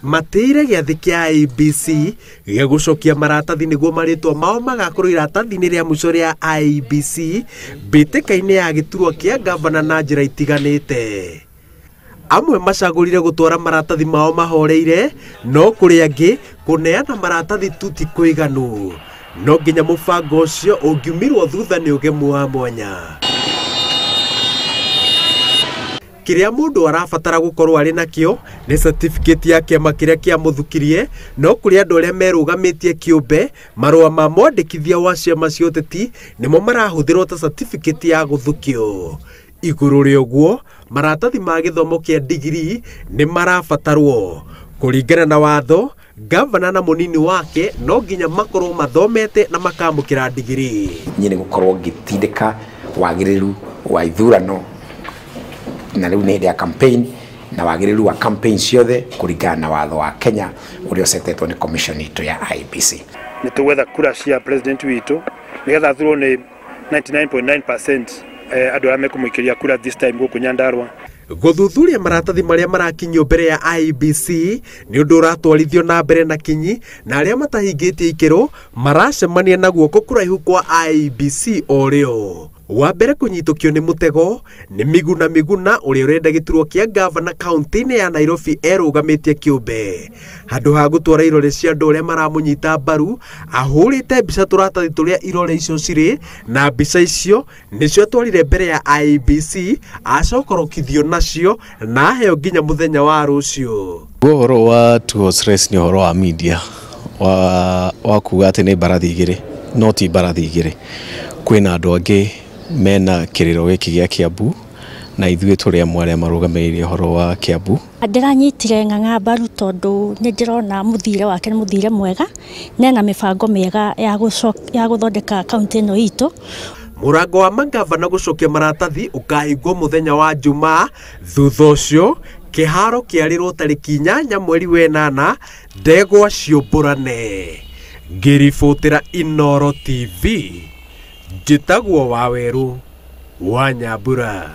matĩire gĩathĩ kĩa IEBC gĩa gũcokia maratathi nĩguo marĩtwa mao magakorwo iratathi-inĩ rĩa mũico rĩa IEBC mbĩtĩka-inĩ ya gĩturwa kĩa ngavana na njĩra itiganĩte. Amwe macagũrire gũtwara maratathi mao mahoreire, no kũrĩ angĩ kũneana maratathi tu ti kũiganu. No nginya mũbango ũcio ũngiumirwo thutha nĩ ũgemu wa mwanya. Kĩrĩa mũndũ arabatara gũkorwo arĩ nakĩo nĩ certificate ya kĩama kĩrĩa kĩamũthukirie, no kũrĩ andũ arĩa merũgamĩtie kĩũmbe, marũa ma mwandĩkithia wa ciama cia ũteti nĩmo marahũthĩrwo ta certificate ya gũthukio. Igũrũ rĩa ũguo, maratathi ma gĩthomo kĩa degree nĩ marabatarwo. Kũringana na watho, gavana na mũnini wake no nginya makorwo mathomete na makamũkĩra degree. Niĩ nĩ gũkorwo ngĩtindĩka wagĩrĩru wa ithurano na rĩu nĩ hĩndĩ ya campaign na wagĩrĩru wa campaign ciothe kũringana na watho wa Kenya ũrĩa ũcetetwo nĩ commission itũ ya IEBC. Nĩ tũgwetha kura cia president witũ nĩgetha athurwo nĩ 99.9% andũ arĩa mekũmũikĩria kura this time gũkũ Nyandarua. Gũthuthuria maratathi marĩa marakinyio mbere ya IEBC nĩ ũndũ ũratwarithio na mbere na kinyi, na arĩa matahingĩtie ikĩro maracemania na guoko kũraihu kwa IEBC o rĩo. Wa mbere kũnyitũkio nĩ mũtego nĩ Miguna Miguna ũrĩa ũrenda gĩturwa kĩa ngavana kaunti-inĩ ya Nairobi erũgamĩtie kĩũmbe. Handũ ha gũtwara irore cia andũ arĩa maramũnyita mbaru, ahũrĩte mbica tũratathi tũrĩa irore icio cirĩ, na mbica icio nĩcio atwarire mbere ya IEBC acokorokithio nacio na aheo nginya mũthenya wa rũciũ. Ũhoro wa two horse race nĩ ũhoro wa media wa kuga atĩ nĩ mbarathi igĩrĩ, no ti mbarathi igĩrĩ. Kwĩna andũ angĩ mena kĩrĩro gĩkĩ gĩa Kiambu na ithuĩ tũrĩ amwe arĩa marũgamĩrĩire ũhoro wa Kiambu. Ndĩranyitire Ng'ang'a mbaru tondũ nĩ ndĩrona mũthire wake nĩ mũthire mwega, na ena mĩbango mĩega ya gũthondeka kaunti ĩno itũ. Mũrango wa mangavana gũcokia maratathi ũkahingwo mũthenya wa Jumaa, thutha ũcio kĩharo kĩarĩrwo tarĩki 8 mweri wa 8 ndegwa ciũmbũrane. Ngĩribotera Inooro TV, njĩtagwo Wawerũ wa Nyambura.